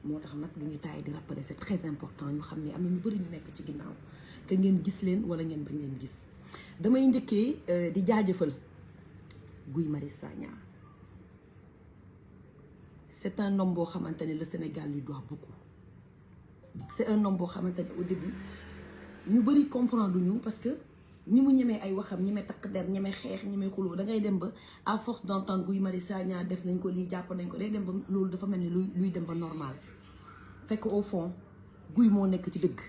moo tax nag du ñu taay di rappeler c'est très important ñu xam ne am na ñu bëri ñu nekk ci ginnaaw te ngeen gis leen wala ngeen bañ leen gis. damay njëkkee di jaajëfal Guy Marius Sagna. C'est un homme boo xamante ne le Sénégal lui doit beaucoup. C'est un homme boo xamante ne au début ñu bëri comprendre ñu parce que ni mu ñemee ay waxam ñemee takk der ñemee xeex ñemee xuloo da ngay dem ba à force d'entendre Guy Marius Sagna def nañ ko lii jàpp nañ ko day dem ba loolu dafa mel ni luy dem ba normal fekk au fond Guy moo nekk ci dëgg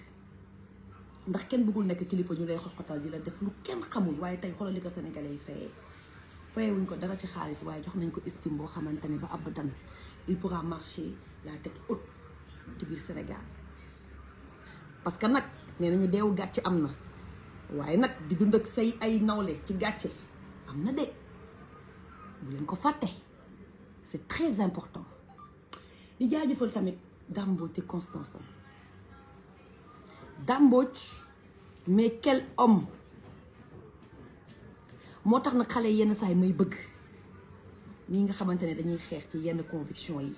ndax kenn bëggul nekk kilifa ñu lay xoxotal di la def lu kenn xamul waaye tey xoolal li ko sénégalais yi fayewuñ ko dara ci xaalis waaye jox nañ ko estime boo xamante ne ba abadan il pourra marcher la tête haute ci biir Sénégal parce que nag nee nañu deewu gàcce am na waaye nag di dund ak say ay nawle ci gàcce am na de bu leen ko fàtte c'est très important di jaajëfal tamit Dame Mbodj te Constance am Dame Mbodj mais quel homme moo tax nag xale yenn saa yi may bëgg ñi nga xamante ne dañuy xeex ci yenn conviction yi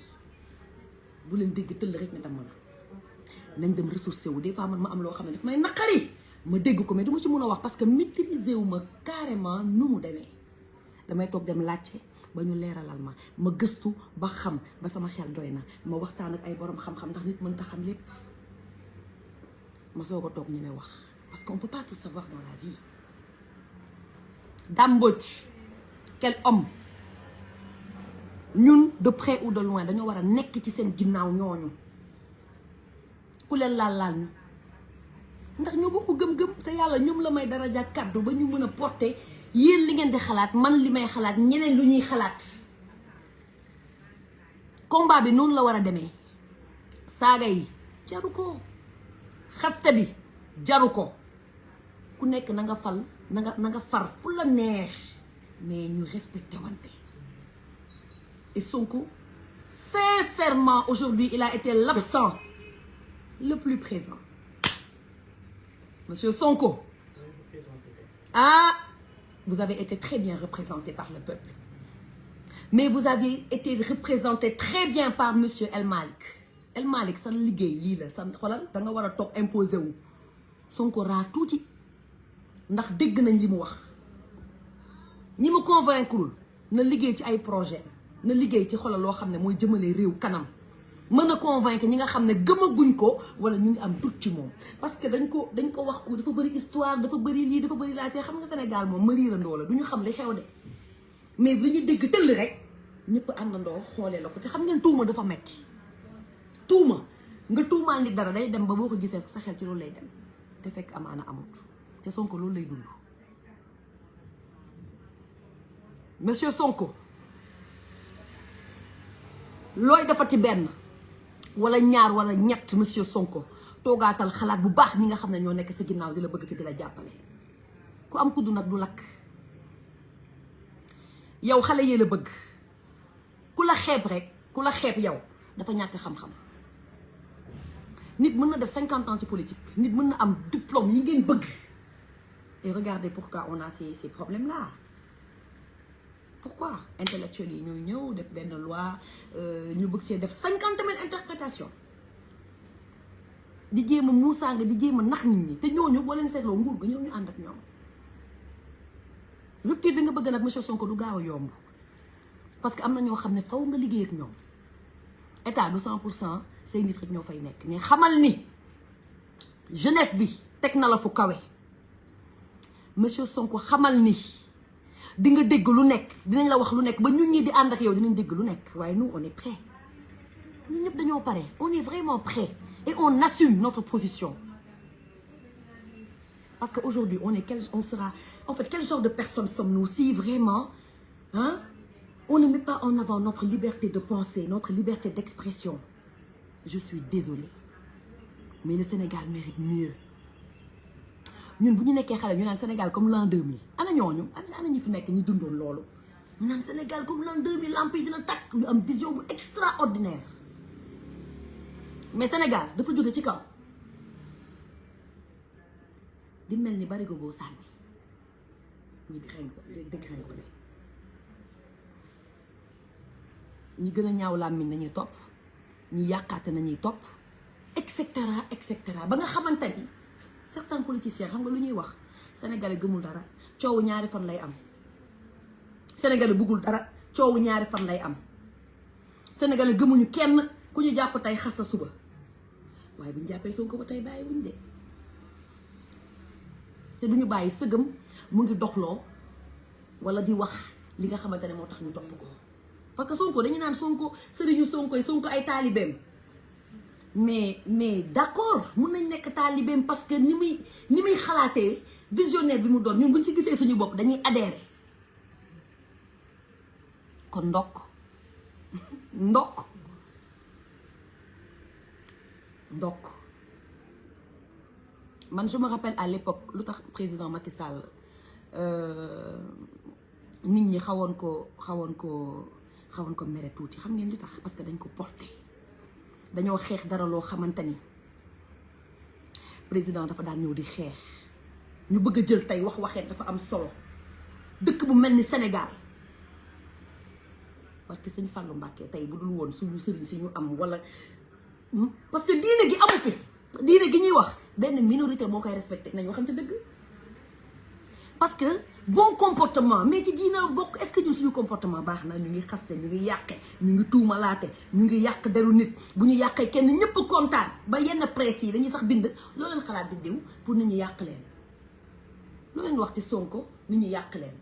bu leen dégg tëll rek ne damm na nañ dem ressourcé wu des fois man ma am loo xam ne daf may naqari ma dégg ko mais du ma ci mën a wax parce que maîtriser wu ma carrément nu mu demee damay toog dem laajte ba ñu leeralal ma gëstu ba xam ba sama xel doy na ma waxtaan ak ay borom xam-xam ndax nit mën ta xam lépp ma soog a toog ñemee wax parce qu'on peut pas tout savoir dans la vie. Dame Mbodj quel homme ñun de près ou de loin dañoo war a nekk ci seen ginnaaw ñooñu ku leen laal ñu ndax ñoo bokk gëm-gëm te yàlla ñoom la may daraja kàddu ba ñu mën a porter yéen li ngeen di xalaat man li may xalaat ñeneen lu ñuy xalaat combat bi noonu la war a demee saaga yi jaru ko xaste bi jaru ko ku nekk na nga fal na nga far fu la neex mais ñu respecté wante et Sonko sincèrement aujourd'hui il a été l'absent le plus présent. Monsieur Sonko, ah, vous avez été très bien représenté par le peuple. Mais vous avez été représenté très bien par Monsieur El Malick. El Malick sa liggéey lii la sa xoolal da nga war a toog imposé wu Sonko raa tuuti ndax dégg nañ li mu wax ñi mu convaincre na liggéey ci ay projet na liggéey ci xoolal loo xam ne mooy jëmale réew kanam mën a convaincre ñi nga xam ne gëmaguñ ko wala ñu ngi am doute ci moom parce que dañ ko wax ko dafa bëri histoire dafa bëri lii dafa bëri laa te xam nga Sénégal moom mariirandoo la du ñu xam li xew de mais li ñu dégg tëll rek ñëpp àndandoo xoolee la ko te xam ngeen tuuma dafa metti tuuma nga tuumaal nit dara day dem ba boo ko gisee sa xel ci loolu lay dem te fekk amaana amut te Sonko loolu lay dund. Monsieur Sonko looy defati benn wala ñaar wala ñett monsieur Sonko toogaatal xalaat bu baax ñi nga xam ne ñoo nekk sa ginnaaw di la bëgg te di la jàppale ku am kuddu nag du lakk yow xale yee la bëgg ku la xeeb rek ku la xeeb yow dafa ñàkk xam-xam nit mën na def 50 ans ci politique nit mën na am diplôme yi ngeen bëgg et regardez pourquoi on a ces problèmes là. Pourquoi intellectuels yi ñooy ñëw def benn loi ñu bëgg see def 50 000 interprétations di jéem a muusaanga di jéem a nax nit ñi te ñooñu boo leen seetloo nguur ga ñëw ñu ànd ak ñoom rupture bi nga bëgg nag monsieur Sonko du gaaw a yomb parce que am na ñoo xam ne faw nga liggéey ak ñoom état du 100% say nit rek ñoo fay nekk mais xamal ni jeunesse bi teg na la fu kawe monsieur Sonko xamal ni. di nga dégg lu nekk dinañ la wax lu nekk ba ñun ñii di ànd ak yow dinañ dégg lu nekk waaye nous on est prêts ñun ñëpp dañoo pare on est vraiment prêts et on assume notre position parce que aujourd'hui on sera en fait quel genre de personnes sommes-nous si vraiment on ne met pas en avant notre liberté de penser notre liberté d'expression je suis désolée mais le Sénégal mérite mieux. ñun bu ñu nekkee xale ñu naan Sénégal comme l'an 2000 ana ñooñu ana ñi fi nekk ñi dundoon loolu ñu naan Sénégal comme l'an 2000 lamp yi dina tàkk ñu am vision bu extraordinaire mais Sénégal dafa jóge ci kaw di mel ni barigo boo sànni ñu dégg ñi gën a ñaaw làmmiñ nañuy topp ñi yàqaate nañuy topp et cetera ba nga xamante ni certains politiciens xam nga lu ñuy wax sénégalais gëmul dara coowu ñaari fan lay am sénégalais bëggul dara coowu ñaari fan lay am sénégalais gëmuñu kenn ku ñu jàpp tey xas sa suba waaye bu ñu jàppee Sonko ba tey bàyyi wuñ de te duñu bàyyi sëgëm mu ngi doxloo wala di wax li nga xamante ne moo tax ñu topp ko parce que Sonko dañu naan Sonko sëriñu Sonko ay taalibeem mais d'accord mun nañ nekk taalibeem parce que ni muy xalaatee visionnaire bi mu doon ñun buñ ci gisee suñu bopp dañuy adhérer kon ndokk man je me rappelle à l'époque lu tax président Macky Sall nit ñi xawoon ko mere tuuti xam ngeen lu tax parce que dañ ko porté dañoo xeex dara loo xamante ni président dafa daan ñëw di xeex ñu bëgg a jël tey waxeet dafa am solo dëkk bu mel ni Sénégal parce que sëñ Fallou Mbacké tey bu dul woon suñu sëriñ si ñu am wala parce que diine gi amu fi diine gi ñuy wax benn minorité moo koy respecté nañ waxante dëgg parce que bon comportement mais ci diina bokk est-ce que ñun suñu comportement baax na ñu ngi xaste ñu ngi yàqe ñu ngi tuumalaate ñu ngi yàq deru nit bu ñu yàqee kenn ñëpp kontaan ba yenn presse yi dañuy sax bind loo leen xalaat di diw pour nit ñi yàq leen loo leen wax ci Sonko nit ñi yàq leen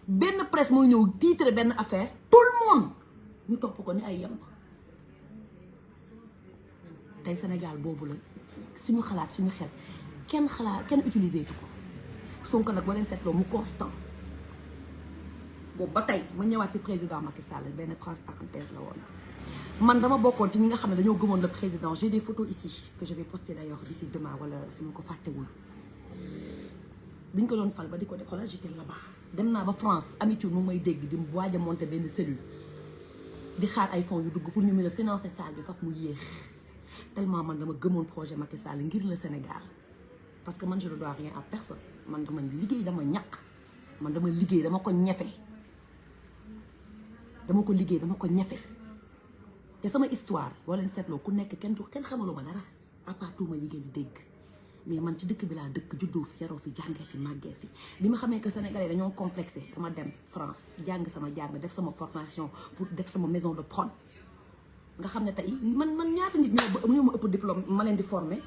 benn presse mooy ñëw titre benn affaire tout le monde ñu topp ko ni ay yemb tey Sénégal boobu la suñu xalaat suñu xel kenn utilisé tu ko Sonko nag boo leen seetloo mu constant boobu ba tey ma ñëwaat ci président Macky Sall benn parenthèse la woon man dama bokkoon ci ñi nga xam ne dañoo gëmoon le président j'ai des photos ici que je vais poster d'ailleurs d'ici demain wala su ma ko fàttewul biñ ko doon fal ba di ko def xoolal j'étais là-bas dem naa ba France amitié mu may dégg di waaj a monter benn cellule di xaar ay fonds yu dugg pour ñu mën a financer salle bi faf mu yéex tellement man dama gëmoon projet Macky Sall ngir le Sénégal parce que man je ne dois rien à personne man dama liggéey dama ñàkk man dama liggéey dama ko ñefe te sama histoire boo leen seetloo ku nekk kenn xamaloo ma dara à part tuuma yi ngeen di dégg mais man ci dëkk bi laa dëkk juddoo fi yaroo fi jàngee fi màggee fi bi ma xamee que sénégalais dañoo complexé dama dem France jàng def sama formation pour def sama maison de prod nga xam ne tey man ñaata nit ñoo ma ëpp diplôme ma leen di former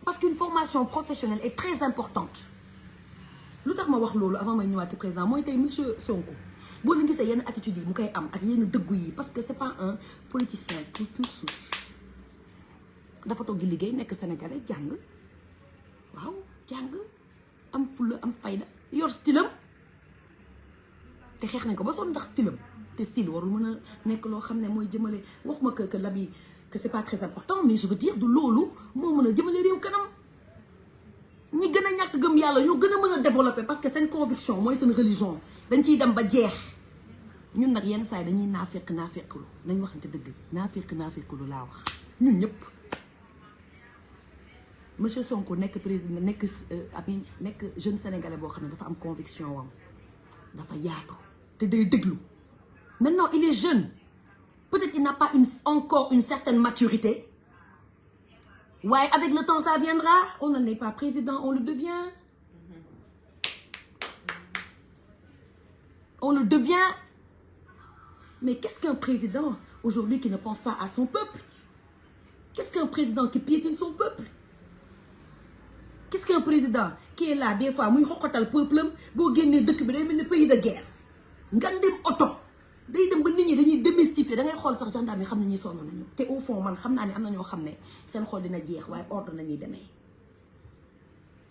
parce qu'une formation professionnelle est très importante lu tax ma wax loolu avant may ñëwaat ci président mooy tey monsieur Sonko boo leen gisee yenn attitudes yi mu koy am ak yenn dëggu yi parce que c'est pas un politicien pur souche dafa toog di liggéey nekk sénégalais jàng am fulla am fayda yor stylam te xeex nañ ko ba sonn ndax stylam te style warul mën a nekk loo xam ne mooy jëmale waxuma que l'habit que c'est pas très important mais je veux dire du loolu moo mën a jëmale réew kanam ñi gën a ñàkk gëm yàlla ñoo gën a mën a développer parce que seen conviction mooy seen religion dañ ciy dem ba jeex ñun nag yenn saa yi dañuy naafeqlu nañ waxante dëgg naafeqlu laa wax ñun ñëpp monsieur Sonko nekk président nekk jeune sénégalais boo xam ne dafa am conviction wam dafa yaatu te day déglu maintenant il est jeune peut-être il n'a pas encore une certaine maturité waaye avec le temps ça viendra on ne n'est pas président on le devient mais qu'est-ce qu'un président aujourd'hui qui ne pense pas à son peuple qu'est-ce qu'un président qui piétine son peuple qu'est-ce qu'un président qui est là des fois muy xoxotal peuple am boo génnee dëkk bi day mel ni pays de guerre nga dem oto day dem ba nit ñi dañuy démystifier da ngay xool sax gendarme yi xam ne ñi sonn nañu te au fond man xam naa ne am na ñoo xam ne seen xool dina jeex waaye ordre nañuy demee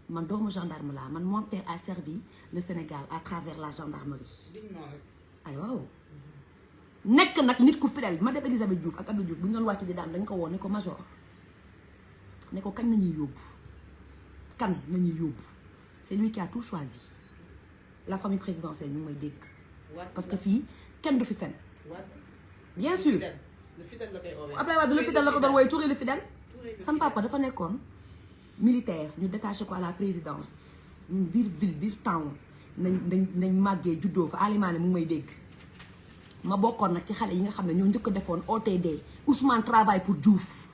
man doomu gendarme laa man mon père a servi le Sénégal à travers la gendarmerie ay waaw nekk nag nit ku fidèle ma dem Elisabeth Diouf ak Abdou Diouf bu ñu doon wàcc di daan dañ ko woon ne ko major ne ko kañ nañuy yóbbu c'est lui qui a tout choisi la famille présidentielle ñu may dégg parce que fii kenn du fi fen bien sûr Abdoulaye Wade le fidèle la ko doon wooye Touré le fidèle sam papa dafa nekkoon militaire ñu détaché ko à la présidence ñun biir town nañ màggee juddoo fa alimaane mu ngi may dégg ma bokkoon nag ci xale yi nga xam ne ñoo njëkk a defoon OTD Ousmane travaille pour Diouf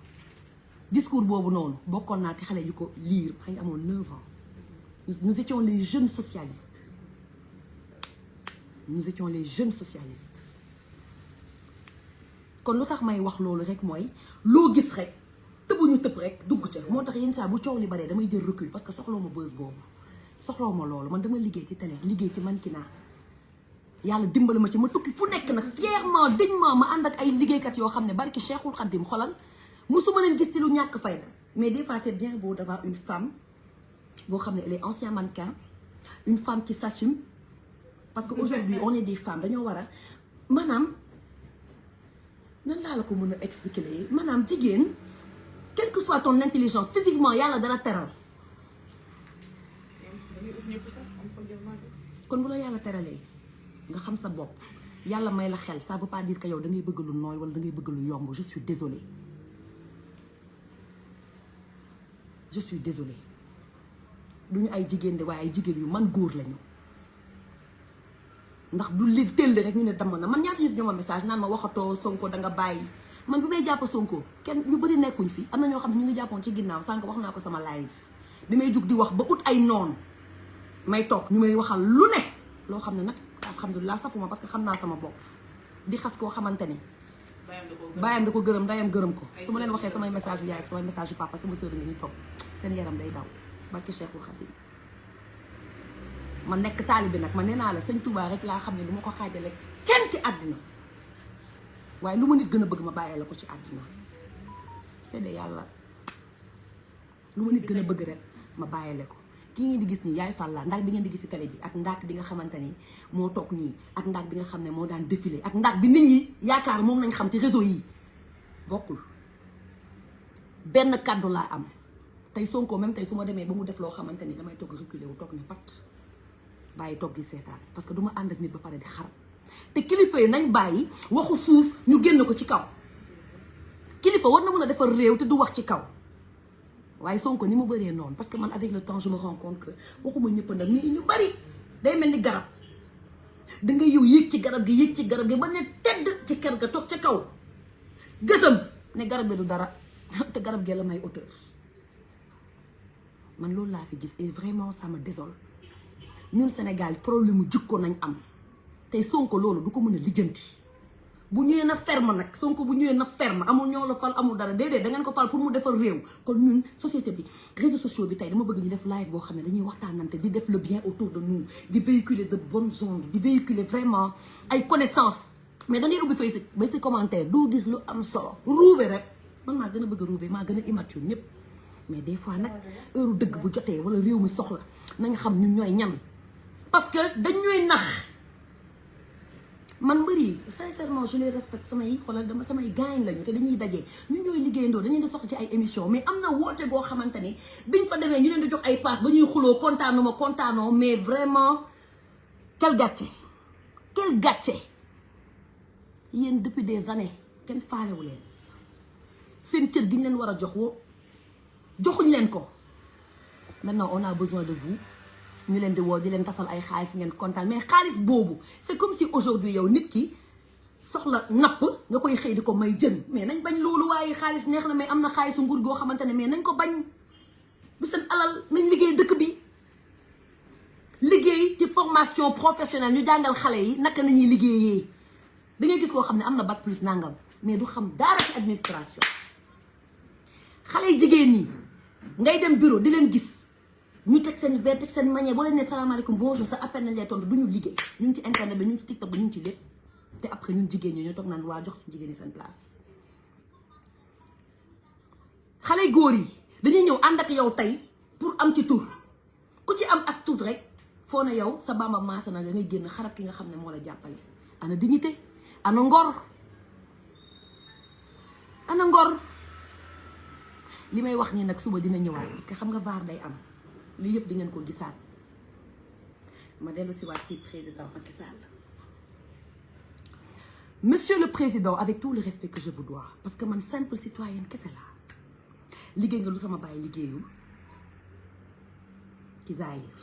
discours boobu noonu bokkoon naa te xale yu ko lire maa ngi amoon 9 ans nous étions les jeunes socialistes kon lu tax may wax loolu rek mooy loo gis rek tëbuñu tëb rek dugg ca moo tax yenn saa bu coow li baree damay jël recul parce que soxloo ma buzz boobu soxloo ma loolu man dama liggéey ci télé liggéey ci mannequinat yàlla dimbali ma ci ma tukki fu nekk nag fièrement dignement ma ànd ak ay liggéeykat yoo xam ne barki Cheikhul Khadim xolal musuma leen gis ci lu ñàkk fayda mais des fois c'est bien beau d'avoir une femme boo xam ne elle est ancien mannequin une femme qui s'assume parce que aujourd'hui on est des femmes dañoo war a maanaam nan laa la ko mën a expliquer léegi maanaam jigéen quelle que soit ton intelligence physiquement yàlla dana teral kon bu la yàlla teralee nga xam sa bopp yàlla may la xel ça veut pas dire que yow da ngay bëgg lu nooy wala da ngay bëgg lu yomb je suis désolée duñu ay jigéen de waaye ay jigéen yu man góor lañu ndax du li tëll rek ñu ne damm na man ñaata nit ñoo ma message naan ma waxatoo Sonko da nga bàyyi man bi may jàpp Sonko kenn ñu bëri nekkuñ fi am na ñoo xam ne ñu ngi jàppoon ci ginnaaw sànq wax naa ko sama live bi may jug di wax ba ut ay noon may toog ñu may waxal lu ne loo xam ne nag alhamdulilah safuma parce que xam naa sama bopp di xas koo xamante ni bàyyam da ko gërëm ndayam gërëm ko su ma leen waxee samay message yu yaay ak samay message yu papa sama sœur nga ñu toog seen yaram day daw barki Cheikhul Khadim ma nekk taalibe nag ma nee naa la sëñ Touba rek laa xam ne du ma ko xaajale kenn ci àddina waaye lu ma nit gën a bëgg ma bàyyee la ko ci àddina seede yàlla lu ma nit gën a bëgg rek ma bàyyee la ko kii ngeen di gis nii yaay Falla ndax bi ngeen di gis ci télé bi ak ndaak bi nga xamante ni moo toog nii ak ndaak bi nga xam ne moo daan défilé ak ndaak bi nit ñi yaakaar moom nañ xam ci réseau yi bokkul benn kàddu laa am tey Sonko même tey su ma demee ba mu def loo xamante ni damay togg reculé wu toog ne pat bàyyi togg gi seetaan parce que du ma ànd ak nit ba pare di xarab te kilifa yi nañ bàyyi waxu suuf ñu génn ko ci kaw kilifa war na mën a defar réew te du wax ci kaw waaye Sonko ni mu bëree noonu parce que man avec le temps je me rends compte que waxuma ñëpp nag nit ñu bari day mel ni garab da ngay yow yéeg ci garab gi ba ne tedd ci kër ga toog ca kaw gësam ne garab gi du dara te garab gi la may hauteur man loolu laa fi gis et vraiment ça me désole ñun Sénégal problème mu jikko nañ am tey Sonko loolu du ko mën a lijjanti bu ñëwee na ferme nag Sonko bu ñëwee na ferme amul ñoo la fal amul dara déedéet da ngeen ko fal pour mu defar réew kon ñun société bi réseaux sociaux bi tey dama bëgg ñu def live boo xam ne dañuy waxtaanante di def le bien autour de nous di véhiculer de bonnes ondes di véhiculer vraiment ay connaissances mais da ngay ubbi Facebook ba si commentaire doo gis lu am solo ruube rek man maa gën a bëgg a ruube maa gën a immature ñëpp mais des fois nag heure dëgg bu jotee wala réew mi soxla nañ xam ñun ñooy ñan parce que dañuy nax man mbëri sincèrement je les respecte samay xoolal dama samay gaañ lañu te dañuy daje ñun ñooy liggéeyandoo dañuy di soxla ci ay émission mais am na woote goo xamante ni biñ fa demee ñu leen di jox ay pass ba ñuy xuloo kontaanoo mais vraiment quel gàcce yéen depuis des années kenn faalewu leen seen cër gi ñu leen war a jox joxuñ leen ko maintenant on a besoin de vous ñu leen di woo di leen tasal ay xaalis ngeen kontaan mais xaalis boobu c'est comme si aujourd'hui yow nit ki soxla napp nga koy xëy di ko may jën mais nañ bañ loolu waaye xaalis neex na mais am na xaalisu nguur goo xamante ne mais nañ ko bañ bu seen alal nañ liggéey dëkk bi liggéey ci formation professionnelle ñu jàngal xale yi naka nañuy liggéeyee da ngay gis koo xam ne am na bac plus nangam mais du xam dara ci administration xale yi jigéen ñi ngay dem bureau di leen gis ñu teg seen verre teg seen manière boo leen ne salaamaaleykum bonjour sa appel nañ lay tontu du ñu liggéey ñu ngi ci internet bi ñu ngi ci TikTok bi ñu ngi ci lépp te après ñun jigéen ñi ñoo toog naan waa jox jigéen ñi seen place. xale góor yi dañuy ñëw ànd ak yow tey pour am ci tur ku ci am as tuut rek foo na yow sa bamba maasa na nga ngay génn xarab ki nga xam ne moo la jàppale. ana dignité ana ngor li may wax nii nag suba dina ñëwaat parce que xam nga vaar day am. lii yëpp di ngeen ko gisaat ma dellu si waat ci président Macky Sall monsieur le président avec tout le respect que je vous dois parce que man simple citoyenne kese la liggéey nga lu sama baay liggéeyul ci Zaïr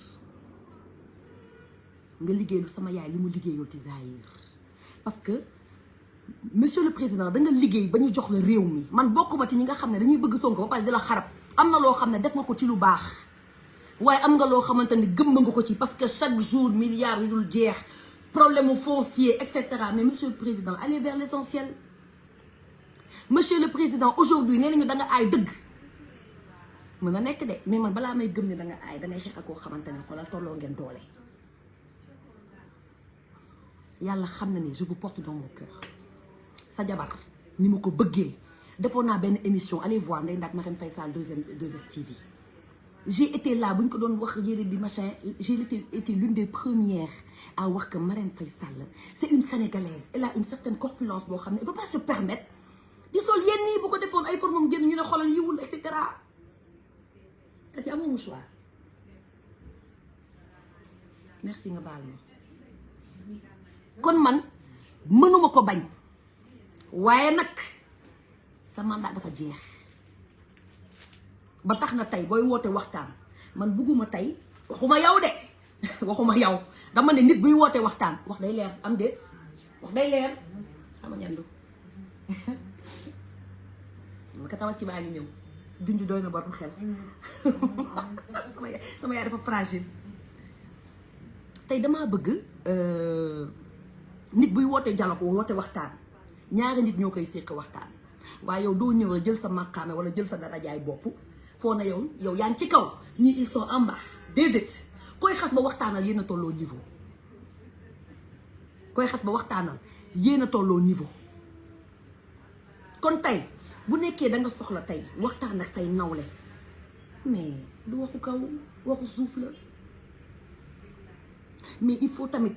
nga liggéey lu sama yaay li mu liggéeyul ci Zaïr parce que monsieur le président da nga liggéey ba ñu jox la réew mi man bokkuma ci ñi nga xam ne dañuy bëgg Sonko ba pare di la xarab am na loo xam ne def nga ko ci lu baax waaye am nga loo xamante ni gëm nga ko ci parce que chaque jour milliards yu dul jeex problème foncier et cetera mais monsieur le président allez vers l'essentiel monsieur le président aujourd'hui nee nañu da nga aay dëgg mën na nekk de mais man balaa may gëm ne da nga aay dangay xeex ak koo xamante ne xoolal tolloo ngeen doole yàlla xam na ne je vous porte dans mon cœur sa jabar ni ma ko bëggee defoon naa benn émission allez voir Ndeye Ndack Marème Faye Sall 2STV j'ai été là bu ñu ko doon wax yére bi machin j'ai été l'une des premières à wax que Marème Faye Sall c'est une sénégalaise elle a une certaine corpulence boo xam ne elle peut pas se permettre di sol yenn nii bu ko defoon ay formam génn ñu ne xoolal yiwul et cetera te ci amoo mouchoir merci nga baal ma kon man mënuma ko bañ waaye nag sa mandat dafa jeex ba tax na tey booy woote waxtaan man bugguma tey waxuma yow de waxuma yow dama ne nit buy woote waxtaan wax day leer am de wax day leer xama ñandu ma ka tabaski baa ngi ñëw dundu doy na borom xel sama yaay dafa fragile tey damaa bëgg nit buy woote dialogue woote waxtaan ñaari nit ñoo koy séq waxtaan waaye yow doo ñëw jël sa màqaame wala jël sa darajaay bopp foo na yow yaa ngi ci kaw ñii ils sont en bas déedéet koy xas ba waxtaanal yéen a tolloo niveau koy xas ba waxtaanal yéen a tolloo niveau kon tey bu nekkee da nga soxla tey waxtaan ak say nawle mais du waxu kaw waxu suuf la mais il faut tamit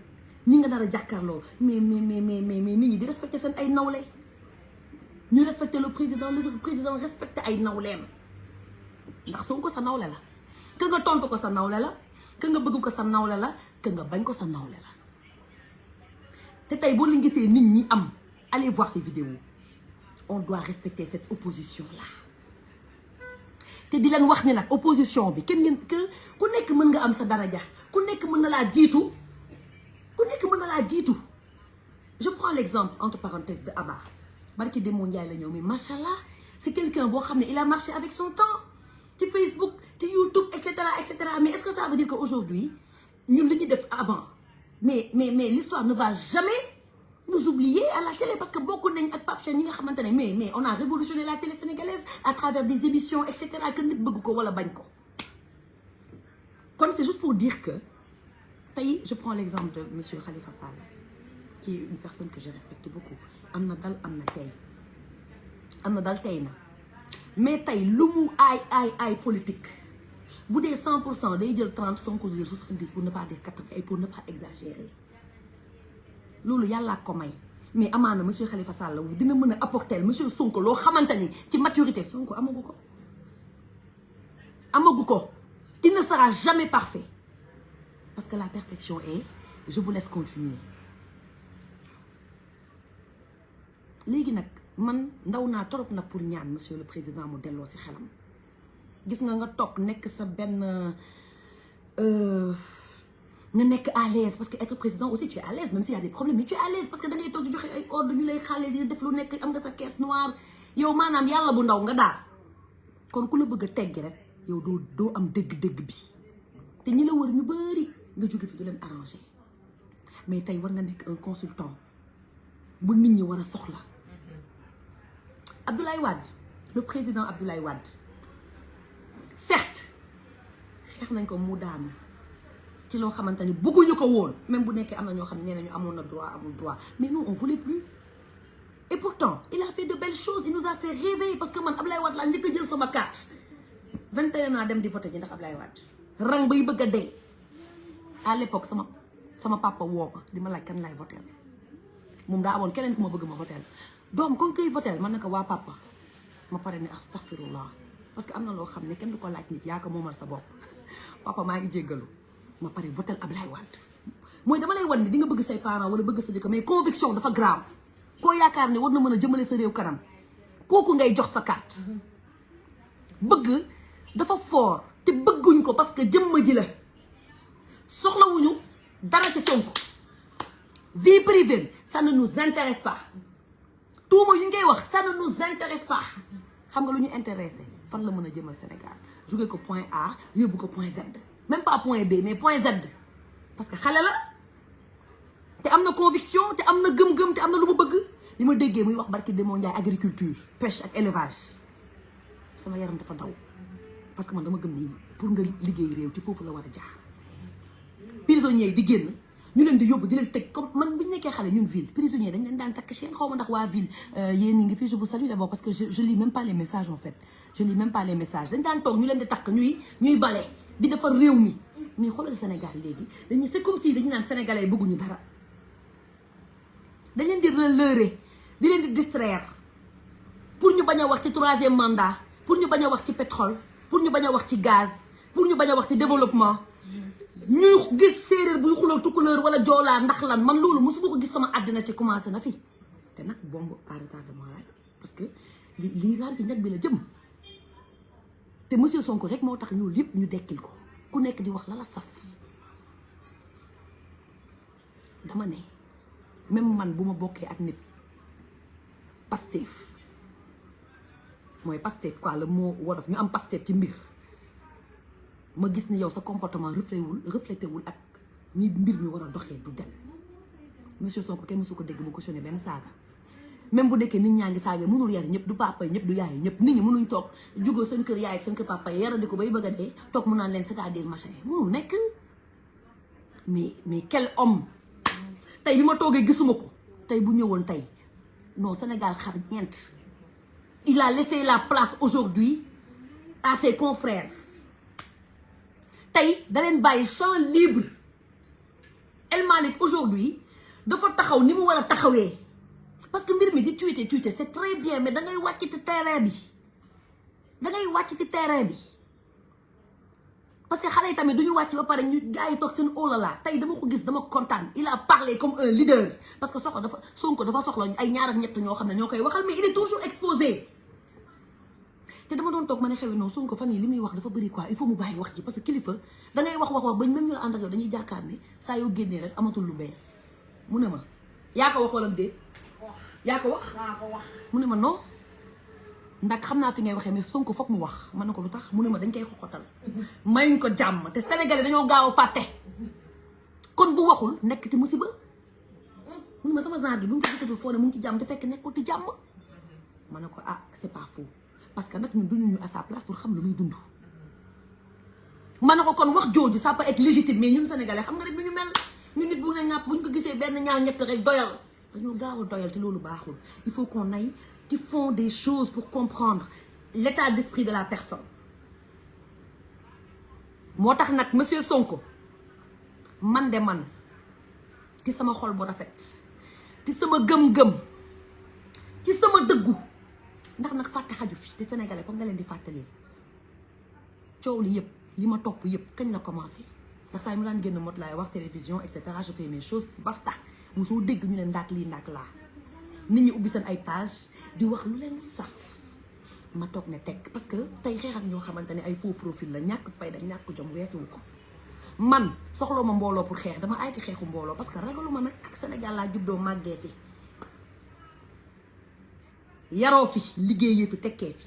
ñi nga nar a jàkkaarloo mais nit ñi di respecter seen ay nawle ñu respecter le président respecter ay nawleem ndax Sonko sa nawle la que nga tontu ko sa nawle la que nga bëgg ko sa nawle la que nga bañ ko sa nawle la te tey boo leen gisee nit ñi am allez voir les vidéos on doit respecter cette opposition là te di leen wax ni nag opposition bi kenn ngeen que ku nekk mën nga am sa daraja ku nekk mën na laa jiitu je prends l'exemple entre parenthèses de Abba barki Demba Ndiaye la ñëw mais machallah c'est quelqu'un boo xam ne il a marché avec son temps ci Facebook ci YouTube et cetera mais est-ce que ça veut dire que aujourd'hui ñun li ñu def avant mais l'histoire ne va jamais nous oublier à la télé parce que bokk nañ ak Pape Cheikh ñi nga xamante ne mais on a révolutionné la télé sénégalaise à travers des émissions et cetera que nit bëgg ko wala bañ ko kon c'est juste pour dire que tey je prends l'exemple de monsieur Khalifa Sall qui est une personne que je respecte beaucoup am na dal am na tey na mais tey lu mu ay politique bu dee 100% day jël 30 Sonko jël 70 pour ne pas dire 80 et pour ne pas exagérer loolu yàllaa ko may mais amaana monsieur Khalifa Sall dina mën a apporter monsieur Sonko loo xamante ni ci maturité Sonko amagu ko il ne sera jamais parfait parce que la perfection est je vous laisse continuer léegi nag man ndaw naa trop nag pour ñaan monsieur le président mu delloo ci xelam gis nga toog nekk sa benn nga nekk à l'aise parce que être président aussi tu es à l'aise même s'il y a des problèmes mais tu es à l'aise parce que da ngay toog di joxe ay ordre ñu lay xaale di def lu nekk am nga sa caisse noire yow maanaam yàlla bu ndaw nga daal kon ku la bëgg a teggi rek yow doo am dëgg-dëgg bi te ñi la wër ñu bari nga jóge fi du leen arrangé mais tey war nga nekk un consultant bu nit ñi war a soxla Abdoulaye Wade le président Abdoulaye Wade certes xeex nañ ko mu daanu ci loo xamante ni bëgguñu ko woon même bu nekkee am na ñoo xam ne nee nañu amoon na droit amul droit mais nous on voulait plus et pourtant il a fait de belles choses il nous a fait rêver parce que man Abdoulaye Wade laa njëkk a jël sama carte 21 ans dem di voté ji ndax Abdoulaye Wade rang bay bëgg a dee à l'époque sama papa woo ma di ma laaj kan laay voté moom daa amoon keneen ku ma bëgg ma voté doom kon koy voté man naka waa papa ma pare ne astaghfirullah parce que am na loo xam ne kenn du ko laaj nit yaa ko moomal sa bopp papa maa ngi jéggalu ma pare voté Abdoulaye Wade mooy dama lay wan ni di nga bëgg say parents wala bëgg sa jëkkër mais conviction dafa grave koo yaakaar ne war na mën a jëmale sa réew kanam kooku ngay jox sa carte bëgg dafa fort te bëgguñ ko parce que jëmma ji la soxlawuñu dara ci Sonko vie privée ça ne nous intéresse pas tuuma yu ngay wax ça ne nous intéresse pas xam nga lu ñu intéressé fan la mën a jëmal Sénégal jóge ko point A yóbbu ko point Z même pas point B mais point Z parce que xale la te am na conviction te am na gëm-gëm te am na lu mu bëgg li ma déggee muy wax barki Demba Ndiaye agriculture pêche ak élevage sama yaram dafa daw parce que man dama gëm nii pour nga liggéey réew ci foofu la war a jaar prisonniers yi di génn ñu leen di yóbbu di leen teg comme man bi ñu nekkee xale ñun ville prisonniers dañ leen daan takk chaîne xaw ma ndax waa ville yéen ñi ngi fi je vous salue d'abord parce que je lis même pas les messages en fait je lis même pas les messages dañ daan toog ñu leen di takk ñuy bale di defar réew mi mais xoolal Sénégal léegi dañuy c'est comme si dañu naan sénégalais bëgguñu dara dañ leen di leurrer di leen di distraire pour ñu bañ a wax ci 3e mandat pour ñu bañ a wax ci pétrole pour ñu bañ a wax ci gaz pour ñu bañ a wax ci développement ñuy gis séeréer buy xuloo tukkuleur wala joolaa ndax lan man loolu mosuma ko gis sama àddina ci commencé na fi te nag bombe à retardement la parce que lii raar ci ñag bi la jëm te monsieur Sonko rek moo tax ñoolu yëpp ñu dekkil ko ku nekk di wax la la saf dama ne même man bu ma bokkee ak nit Pastef mooy Pastef quoi le mot wolof ñu am Pastef ci mbir ma gis ni yow sa comportement reflété wul ak ñi mbir mi war a doxee du dem monsieur Sonko kenn mësu ko dégg mu cautionné benn saaga même bu dekkee nit ñaa ngi saaga mënul yar ñëpp du papa yi ñëpp du yaay yi ñëpp nit ñi mënuñ toog jugoo seen kër yaay ak seen kër papa yi yaradi ko bay bëgg a dee toog mu naan leen c'est-à-dire machin mënul nekk mais quel homme tey bi ma toogee gisuma ko tey bu ñëwoon tey non Sénégal xar ñeent il a laissé la place aujourd'hui à ses confrères tey da leen bàyyi champ libre El Malick aujourd'hui dafa taxaw ni mu war a taxawee parce que mbir mi di tweeter c'est très bien mais da ngay wàcc ci terrain bi parce que xale yi tamit du ñu wàcc ba pare ñu gars yi toog seen olala tey dama ko gis dama kontaan il a parlé comme un leader parce que Sonko dafa soxla ay ñaar ak ñett ñoo xam ne ñoo koy waxal mais il est toujours exposé te dama doon toog ma ne xewi noonu Sonko fan yi li muy wax dafa bëri quoi il faut mu bàyyi wax ji parce que kilifa da ngay wax ba même ñu la ànd ak yow dañuy jàkkaar ne saa yoo génnee rek amatul lu bees mu ne ma yaa ko wax wala déet yaa ko wax mu ne ma non ndax xam naa fi ngay waxee mais Sonko foog mu wax man na ko lu tax mu ne ma dañ koy xoxotal mayuñ ko jàmm te Sénégalais dañoo gaaw a fàtte kon bu waxul nekk ti musiba mu ne ma sama genre gi bu ñu ko gisatul foo ne mu ngi ci jàmm te fekk nekkul ci jàmm ma ne ko ah c'est pas faux parce que nag ñun duñu ñu à sa place pour xam lu muy dund ma ne ko kon wax jooju ça peut être légitime mais ñun Sénégalais xam nga rek du ñu mel ñu nit bu ne ñàpp bu ñu ko gisee benn ñaar ñett rek doyal dañoo gaaw a doyal te loolu baaxul il faut qu'on aille ci fond des choses pour comprendre l'état d'esprit de la personne moo tax nag monsieur Sonko man de man ci sama xol bu rafet ci sama gëm-gëm ci sama dëggu ndax nag fàtte xaju fi te Sénégalais foog nga leen di fàttali coow li yëpp li ma topp yëpp kañ la commencé ndax saa yi mu daan génn mot laay wax télévision et cetera je fais mes choses basta mosoo dégg ñu ne ndaak lii ndaak laa nit ñi ubbi seen ay page di wax lu leen saf ma toog ne teg parce que tey xeex ak ñoo xamante ne ay faux profil la ñàkk fayda ñàkk jom weesuwu ko man soxloo ma mbooloo pour xeex dama ay ci xeexu mbooloo parce que ragalu ma nag Sénégal laa juddoo màggee fi yaroo fi liggéeyee fi tekkee fi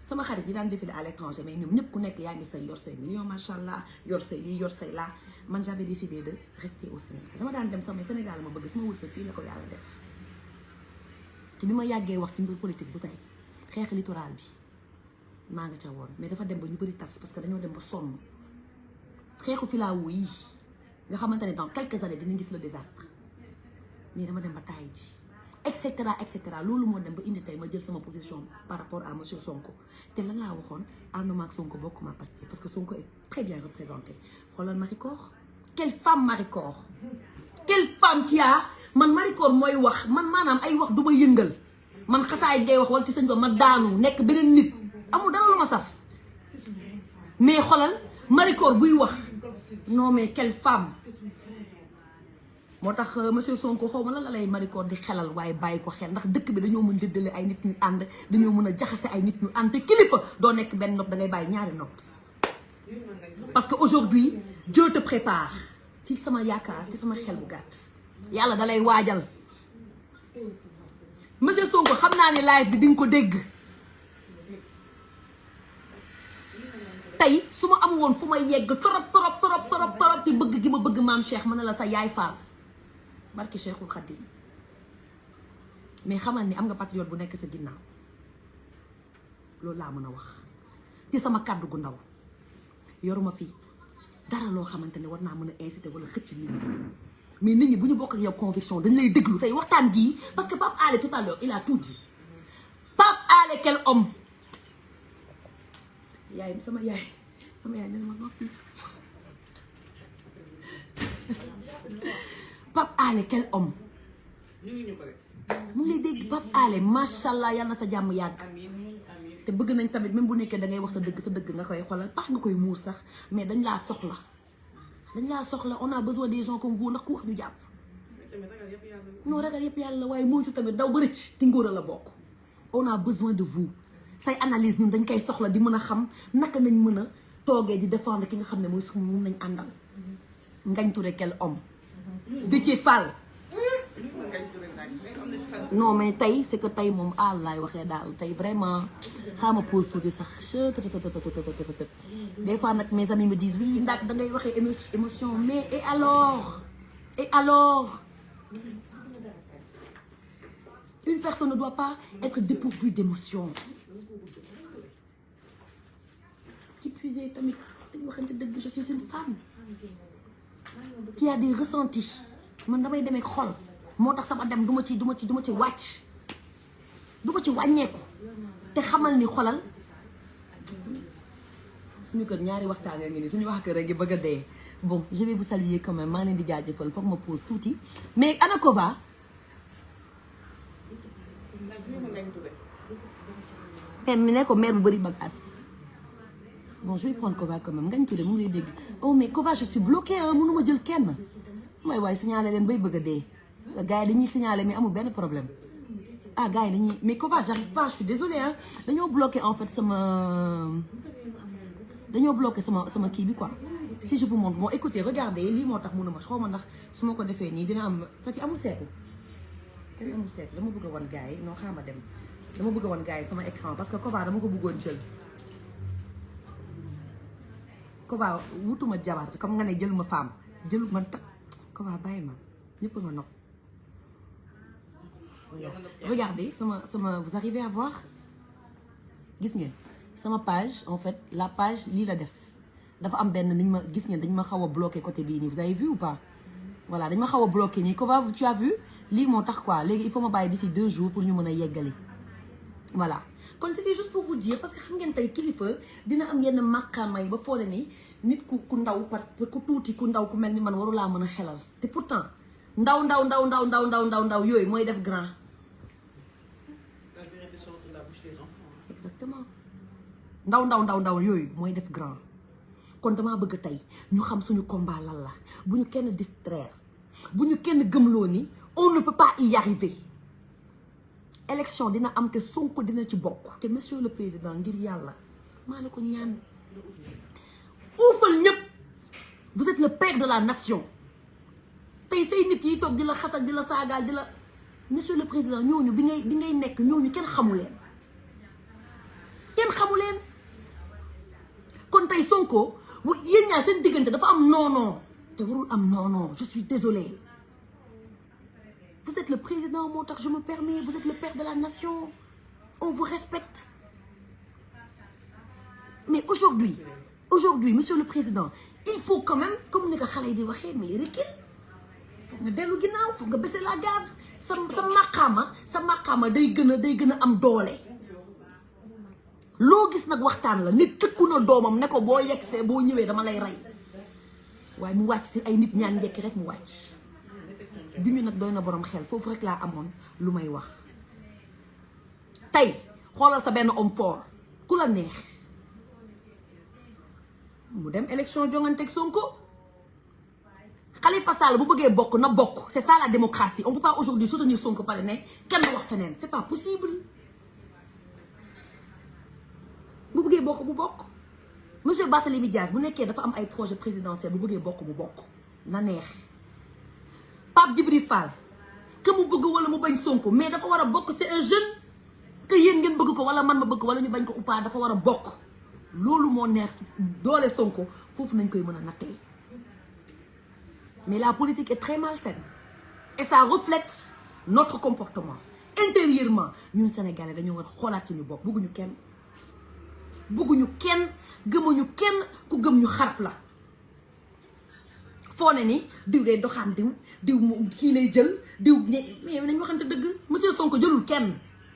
sama xarit yi daan défilé à l'étranger mais ñoom ñëpp ku nekk yaa ngi say yor say millions macha allah yor say lii yor say laa man j'avais décidé de rester au Sénégal dama daan dem sama Sénégal ma bëgg sama wërsëg fii la ko yàlla def te bi ma yàggee wax ci mbir politique bu tey xeex littoral bi maa nga ca woon mais dafa dem ba ñu bëri tas parce que dañoo dem ba sonn xeexu filaawu yi nga xamante ne dans quelques années dinañ gis le désastre mais dama dem ba taay ji et cetera loolu moo dem ba indi tey ma jël sama position par rapport à monsieur Sonko te lan laa waxoon ànduma ak Sonko bokkuma Pastef parce que Sonko est très bien représenté xoolal Maricor quelle femme Maricor quelle femme qui a man Maricor mooy wax man maanaam ay wax du ma yëngal man xasaay ngay wax wala ci sëñ ba ma daanu nekk beneen nit amul dara lu ma saf mais xoolal Maricor buy wax non mais quelle femme moo tax monsieur Sonko xaw ma lan la lay Maricor di xelal waaye bàyyi ko xel ndax dëkk bi dañoo mën dëddale ay nit ñu ànd dañoo mën a jaxase ay nit ñu ànd te kilifa doo nekk benn nopp da ngay bàyyi ñaari nopp parce que aujourd'hui Dieu te prépare ci sama yaakaar ci sama xel bu gàtt yàlla da lay waajal monsieur Sonko xam naa ne live bi di nga ko dégg tey su ma am woon fu ma yegg torop ti bëgg gi ma bëgg maam Cheikh mën na la sa yaay faal barki Cheikhul Khadim mais xamal ni am nga patriote bu nekk sa ginnaaw loolu laa mën a wax ci sama kàddu gu ndaw yoruma fii dara loo xamante ne war naa mën a inciter wala xëcc nit ñi mais nit ñi bu ñu bokk ak yow conviction dañ lay déglu tey waxtaan gii parce que Pape Alé tout à l'heure il a tout dit Pape Alé quel homme yaay sama yaay ne ma noppi Pape Alé quel homme mu ngi lay dégg Pape Alé macha allah yal na sa jàmm yàgg te bëgg nañ tamit même bu nekkee da ngay wax sa dëgg nga koy xoolal paax nga koy muur sax mais dañ laa soxla on a besoin des gens comme vous ndax ku wax ñu jàpp non ragal yëpp yàlla waaye moytu tamit daw ba rëcc ti ngóor a la bokk on a besoin de vous say analyse ñun dañ koy soxla di mën a xam naka nañ mën a toogee di défendre ki nga xam ne mooy suñu mun nañ àndal Ngagne Touré quel homme Déthié Fall non mais tey c'est que tey moom laay waxee daal tey vraiment xaama pose tuuti sax des fois nag mes amis me disent oui ndax da ngay waxee émotion mais et alors une personne ne doit pas être dépourvue d'émotion qui puisait tamit dañ waxante dëgg je suis une femme qui a des ressentis man damay demee xol moo tax sama dem du ma ci wàcc du ma ci wàññeeku te xamal ni xolal suñu kër ñaari waxtaan nga ngi nii suñu wax kër rek bëgg a dee bon je vais vous saluer quand même maa leen di jaajëfal foog ma pause tuuti mais ana Kova mi ne ko mère bu bëri bagage bon je vais prendre Kova quand même Ngagne Touré mu ngi lay dégg oh mais Kova je suis bloquée ah mënuma jël kenn waaye signalé leen bay bëgg a dee gars yi dañuy signalé mais amul benn problème gars yi dañuy mais Kova j'arrive pas je suis désolée hein dañoo bloqué en fait sama kii bi quoi si je vous montre bon écoutez regardez lii moo tax mënuma xaw ma ndax su ma ko defee nii dina am te fi amul seetu dama bëgg a wan gars yi non xaama dem dama bëgg a wan gars yi sama écran parce que Kova dama ko bëggoon jël Kova wutuma jabar comme nga ne jël ma femme jëlu man tak Kova bàyyi ma ñëpp nga nopp regardez sama vous arrivez à voir gis ngeen sama page en fait la page lii la def dafa am benn niñ ma gis ngeen dañ ma xaw a bloqué côté bii nii vous avez vu ou pas voilà dañ ma xaw a bloqué nii Kova tu as vu lii moo tax quoi léegi il faut ma bàyyi d'ici 2 jours pour ñu mën a yeggali voilà kon c'était juste pour vous dire parce que xam ngeen tey kilifa dina am yenn màqaama yi ba foole ni nit ku ndaw ku tuuti ku ndaw ku mel ni man warulaa mën a xelal te pourtant ndaw yooyu mooy def grand. La vérité sort de la bouche des enfants. Exactement ndaw yooyu mooy def grand kon damaa bëgg tey ñu xam suñu combat lan la bu ñu kenn distraire bu ñu kenn gëmloo ni on ne peut pas y arriver. élection dina am te Sonko dina ci bokk te monsieur le président ngir yàlla maa la ko ñaan uufal ñëpp vous êtes le père de la nation tey say nit yi toog di la xasal di la saagaal di la monsieur le président ñooñu bi ngay nekk ñooñu kenn xamu leen kon tey Sonko yéen ñaar seen diggante dafa am non te warul am non je suis désolée. Vous êtes le président moo tax je me permets vous êtes le père de la nation on vous respecte mais aujourd'hui monsieur le président il faut quand même comme ni ko xale yi di waxee mais recul foog nga dellu ginnaaw foog nga baisser la garde sa maqaama day gën a am doole loo gis nag waxtaan la nit tëkku na doomam ne ko boo yegsee boo ñëwee dama lay rey waaye mu wàcc si ay nit ñaan njekki rek mu wàcc du ñu nag doy na borom xel foofu rek laa amoon lu may wax tey xoolal sa benn homme fort ku la neex mu dem élection jonganteeg Sonko Khalifa Sall bu bëggee bokk na bokk c'est ça la démocratie on peut pas aujourd'hui soutenir Sonko pare ne kenn wax feneen c'est pas possible bu bëggee bokk mu bokk monsieur Barthélémy Dias bu nekkee dafa am ay projet présidentiel bu bëggee bokk mu bokk na neex Pape Djibril Fall que mu bëgg wala mu bañ Sonko mais dafa war a bokk. C'est un jeune que yéen ngeen bëgg ko wala man ma bëgg wala ñu bañ ko ou pas dafa war a bokk. loolu moo neex doole Sonko foofu nañ koy mën a nattee mais la politique est très malsaine et ça reflète notre comportement intérieurement. ñun Sénégalais dañoo war a xoolaat suñu bopp. bëgguñu kenn gëmuñu kenn ku gëm ñu xarab la. foo ne ni diw day doxaan diw kii lay jël diw mais nañ waxante dëgg monsieur Sonko jëlul kenn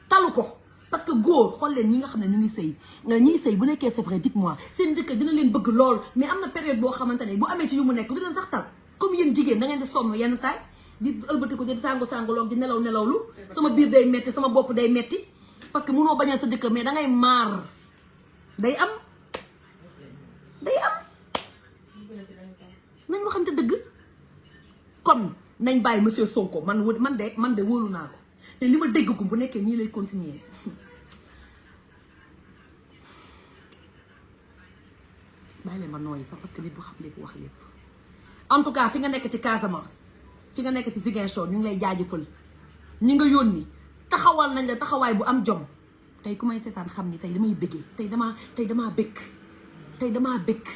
talu ko. parce que góor xool leen ñi nga xam ne ñu ngi sëy ñiy sëy bu nekkee c'est vrai dites-moi seen njëkk dina leen bëgg lool mais am na période boo xamante ne bu amee ci yu mu nekk du leen sax tal comme yéen jigéen da ngeen di sonn yenn saay di ëlbati ko di sangu-sanguloog di nelawlu sama biir day metti sama bopp day metti parce que mënoo bañal sa jëkkër mais da ngay maar day am nañ waxante dëgg. kon nañ bàyyi monsieur Sonko man de wóolu naa ko te li ma dégg ko bu nekkee nii lay continuer bàyyi leen ma nooyi sax parce que nit bu xam lépp wax lépp. en tout cas fi nga nekk ci Casamance fi nga nekk ci Ziguinchor ñu ngi lay jaajëfal ñi nga yónni taxawal nañ la taxawaay bu am jom. tey ku may seetaan xam ni tey damay bëggee tey damaa bëgg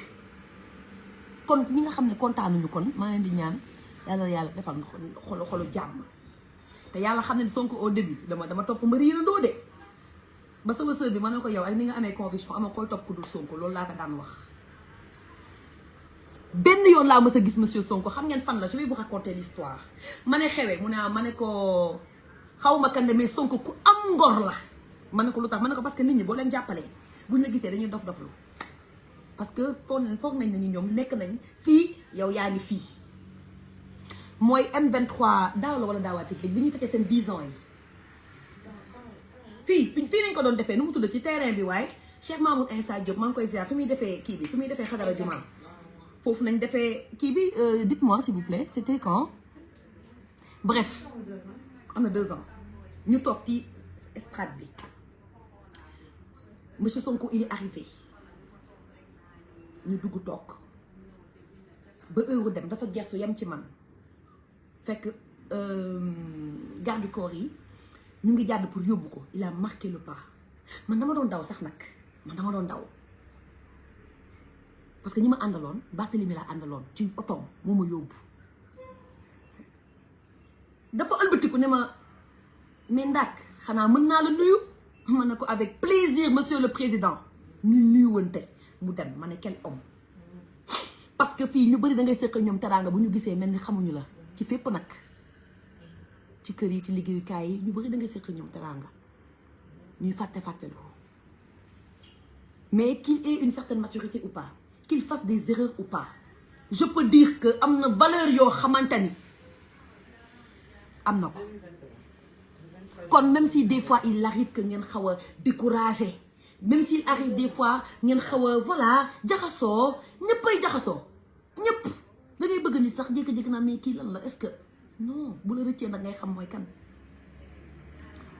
kon ñi nga xam ne kontaanuñu kon maa leen di ñaan yàlla defal xolu jàmm. te yàlla xam ne Sonko au début dama topp mbër yirandoo de ba sama sœur bi ma ne ko yow ak ni nga amee conviction ama koy topp ku dul Sonko loolu laa ko daan wax. benn yoon laa mës a gis monsieur Sonko xam ngeen fan la je vais vous raconter l'histoire. ma ne xewee mu ne ma ne ko xaw ma kan mais Sonko ku am ngor la. ma ne ko lu tax ma ne ko parce que nit ñi boo leen jàppalee buñ la gisee dañuy dof-doflu parce que foog nañ ne ñoom nekk nañ fii yow yaa ngi fii. mooy M23 daaw la wala daawaati bi ñuy fekkee seen 10 ans yi fii nañ ko doon defee nu mu tudd ci terrain bi waaye Cheikh Mamoud Insa Diop maa ngi koy ziar fi muy defee kii bi fi muy defee xadara jumaa foofu nañ defee kii bi dites-moi s'il vous plaît c'était quand bref am na 2 ans ñu toog ci estrade bi monsieur Sonko il est arrivé ñu dugg toog ba heure dem dafa gersu yem ci man fekk garde du corps yi ñu ngi jàdd pour yóbbu ko il a marqué le pas man dama doon daw sax nag parce que ñi ma àndaloon Barthélemy la àndaloon ci otoom moo ma yóbbu dafa ëlbatiku ne ma mais Ndack xanaa mën naa la nuyu ma ne ko avec plaisir monsieur le président ñu nuyuwante mu dem ma ne quel homme parce que fii ñu bëri da ngay sëq ñoom teraanga bu ñu gisee mel ni xamuñu la ci fépp nag ci kër yi ci liggéeyukaay yi ñu bëri da ngay sëq ñoom teraanga ñuy fàttelu mais qu'il ait une certaine maturité ou pas qu'il fasse des erreurs ou pas je peux dire que am na valeur yoo xamante ni am na ko kon même si des fois il arrive que ngeen xaw a découragé même s'il arrive des fois ngeen xaw a voilà jaxasoo ñëppay jaxasoo ñëpp da ngay bëgg nit sax jékki-jékki naa mais kii lan la est-ce que non bu la rëccee nag ngay xam mooy kan.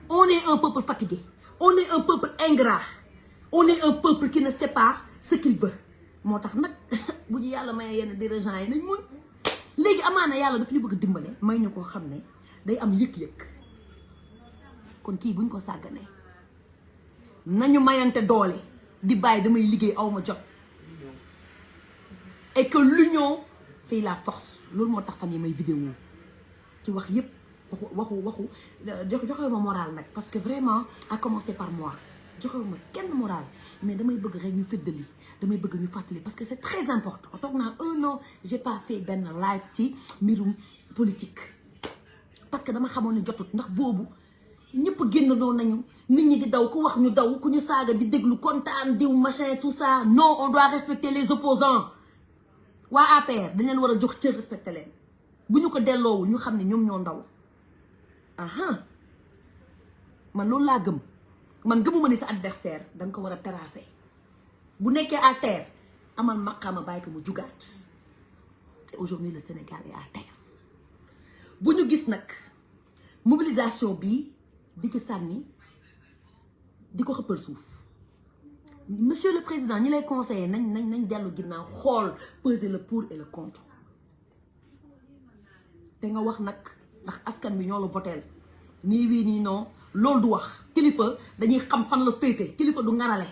On est un peuple fatigué, on est un peuple ingrat, on est un peuple qui ne sait pas ce qu'il veut moo tax nag bu ñu yàlla may yenn dirigeants yi nañ muñ léegi amaana yàlla daf ñu bëgg dimbale may ñu koo xam ne day am yëg-yëg kon kii buñ ko sàgganee nañu mayante doole di bàyyi damay liggéey awma jot et que l'union fait la force loolu moo tax fan yi may vidéo ci wax yépp waxu joxewu ma moral nag parce que vraiment à commencer par moi joxewu ma kenn moral mais damay bëgg rek ñu feddali damay bëgg ñu fàttali parce que c'est très important toog naa 1 an j'ai pas fait benn live ci mbirum politique parce que dama xamoon ne jotut ndax boobu ñëpp génn doon nañu nit ñi di daw ku wax ñu daw ku ñu saaga di déglu kontaan diw machin tout ça non on doit respecter les opposants waa APR dañ leen war a jox cër respecter leen bu ñu ko delloowul ñu xam ne ñoom ñoo ndaw aha man loolu laa gëm man gëmuma ni sa adversaire da nga ko war a terrasser bu nekkee à terre amal maqaama bàyyi ko mu jugaat te aujourd'hui le Sénégal est à terre bu ñu gis nag mobilisation bi di ci sànni di ko xëppal suuf monsieur le président ñi lay conseiller nañ dellu ginnaaw xool peser le pour et le contre te nga wax nag ndax askan bi ñoo la voteel nii wii nii non loolu du wax kilifa dañuy xam fan la féete kilifa du ngarale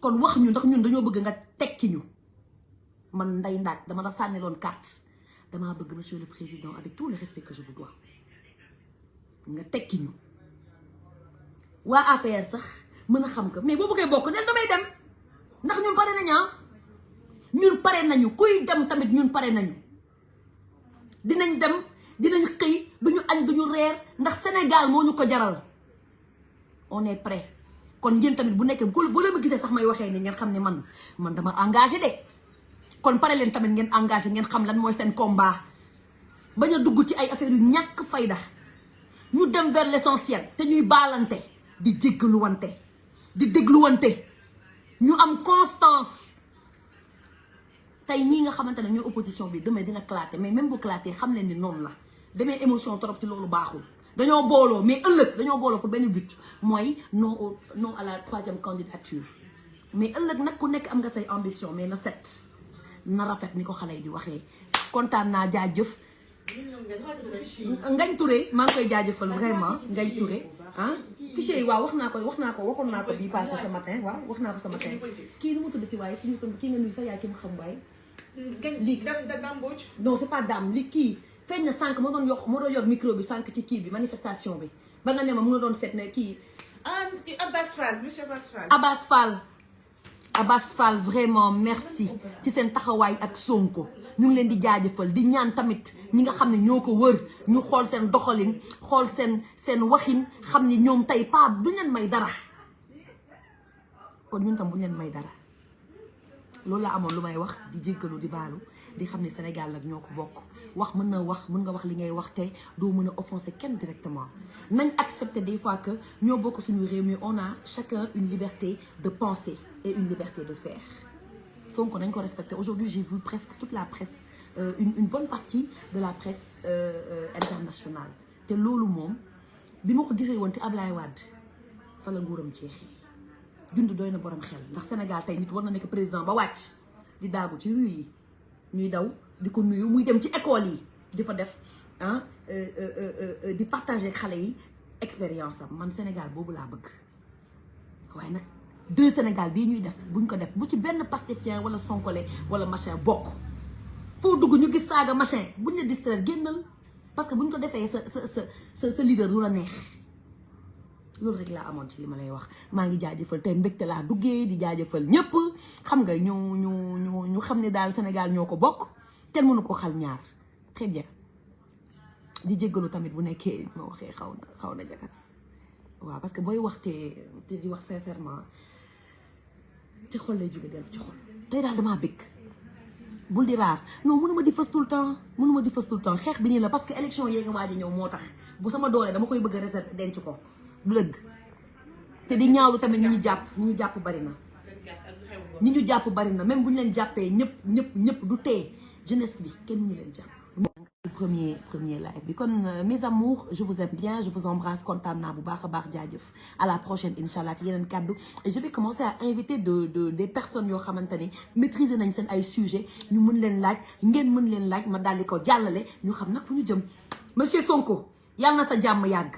kon wax ñu ndax ñun dañoo bëgg nga tekki ñu man Ndeye Ndack dama la sànniloon carte damaa bëgg monsieur le président avec tout le respect que je vous dois nga tekki ñu waa APR sax mën a xam que mais boo bëggee bokk neen damay dem ndax ñun pare nañu ñun pare nañu kuy dem tamit ñun pare nañu dinañ dem dinañ xëy duñu añ duñu reer ndax Sénégal moo ñu ko jaral on est prêt kon ngeen tamit bu nekkee bu leen ma gisee sax may waxee ni ngeen xam ne man dama engagé de kon pare leen tamit ngeen engagé ngeen xam lan mooy seen combat bañ a dugg ci ay affaire yu ñàkk fayda ñu dem vers l'essentiel te ñuy baalante di jéggaluwante di dégluwante ñu am constance tey ñii nga xamante ne ñooy opposition bi demee dina claté mais même bu claté xam leen ni noonu la demee émotion trop ci loolu baaxul dañoo booloo mais ëllëg dañoo booloo pour benn but mooy non à la 3e candidature mais ëllëg nag ku nekk am nga say ambition mais na set na rafet ni ko xale yi di waxee kontaan naa jaajëf Ngagne Touré maa ngi koy jaajëfal vraiment Ngagne Touré ah fichier yi waaw waxoon naa ko bii passé ce matin waaw wax naa ko ce matin kii nu mu tuddati waaye suñu tam kii nga nuyu sax yaay ki ma xam waaye lii non c'est pas dame li kii feeñ na sànq moo doon yor micro bi sànq ci kii bi manifestation bi ba nga ne ma mu nga doon seet ne kii Abbas Fall monsieur Abbas Fall vraiment merci ci seen taxawaay ak Sonko ñu ngi leen di jaajëfal di ñaan tamit ñi nga xam ne ñoo ko wër ñu xool seen doxalin xool seen waxin xam ni ñoom tey pas duñ leen may dara kon ñun tam buñ leen may dara loolu la amoon lu may wax di jéggalu di baalu di xam ne Sénégal nag ñoo ko bokk wax mën nga wax li ngay wax te doo mën a offenser kenn directement nañ accepter des fois que ñoo bokk suñu réew mi on a chacun une liberté de penser et une liberté de faire Sonko nañ ko respecter aujourd'hui j'ai vu presque toute la presse une bonne partie de la presse internationale te loolu moom bi ma ko gisee woon te Ablaye Wade fa la nguuram jeexee jund doy na borom xel ndax Sénégal tey nit war na nekk président ba wàcc di daagu ci rue yi ñuy daw di ko nuyu muy dem ci école yi di fa def di partager ak xale yi expérience am man Sénégal boobu laa bëgg waaye nag deux Sénégal bii ñuy def buñ ko def bu ci benn pastéfien wala sonkole wala machin bokk foo dugg ñu gis saaga machin buñ la distraire génnal parce que buñ ko defee sa leader du la neex loolu rek laa amoon ci li ma lay wax maa ngi jaajëfal tey mbégte laa duggee di jaajëfal ñëpp xam nga ñu xam ne daal Sénégal ñoo ko bokk kenn mënu ko xal ñaar très bien di jéggalu tamit bu nekkee ma waxee xaw na jakas waaw parce que booy wax te di wax sincèrement te xol lay jóge dellu ci xol tey daal damaa bëgg bul di raar non mënuma di fës tout le temps xeex bi nii la parce que élection yee nga waaj a ñëw moo tax bu sama doole dama koy bëgg a réserver denc ko du dëgg te di ñaawlu tamit ñi ñu jàpp bari na ñi ñu jàpp bari na même bu ñu leen jàppee ñëpp du tee jeunesse bi kenn ñu leen jàpp premier live bi kon mes amours je vous aime bien je vous embrasse kontaan naa bu baax a baax jaajëf à la prochaine inchallah ci yeneen kàddu et je vais commencer à inviter des personnes yoo xamante ne maîtriser nañ seen ay sujets ñu mën leen laaj ngeen mën leen laaj ma daal di ko jàllale ñu xam nag fu ñu jëm monsieur Sonko yàlla na sa jàmm yàgg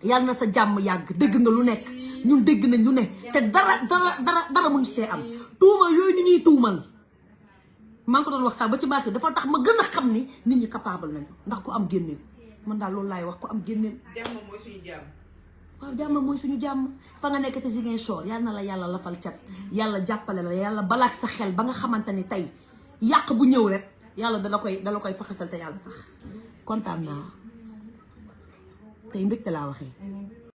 yàlla na sa jàmm yàgg dégg nga lu nekk ñun dégg nañ lu ne te dara mun see am tuuma yooyu ñu ñuy tuumal maa ngi ko doon wax sax ba ci baax dafa tax ma gën a xam ni nit ñi capable nañu ndax ku am génneel man daal loolu laay wax ku am génneel. jàmm mooy suñu jàmm. waaw jàmm mooy suñu jàmm fa nga nekk te Ziguinchor yal na la yàlla lafal cat yàlla jàppale la yàlla balaak sa xel ba nga xamante ni tey yàq bu ñëw rek yàlla dala koy faxasal te yàlla tax kontaan naa tey mbégte laa waxee.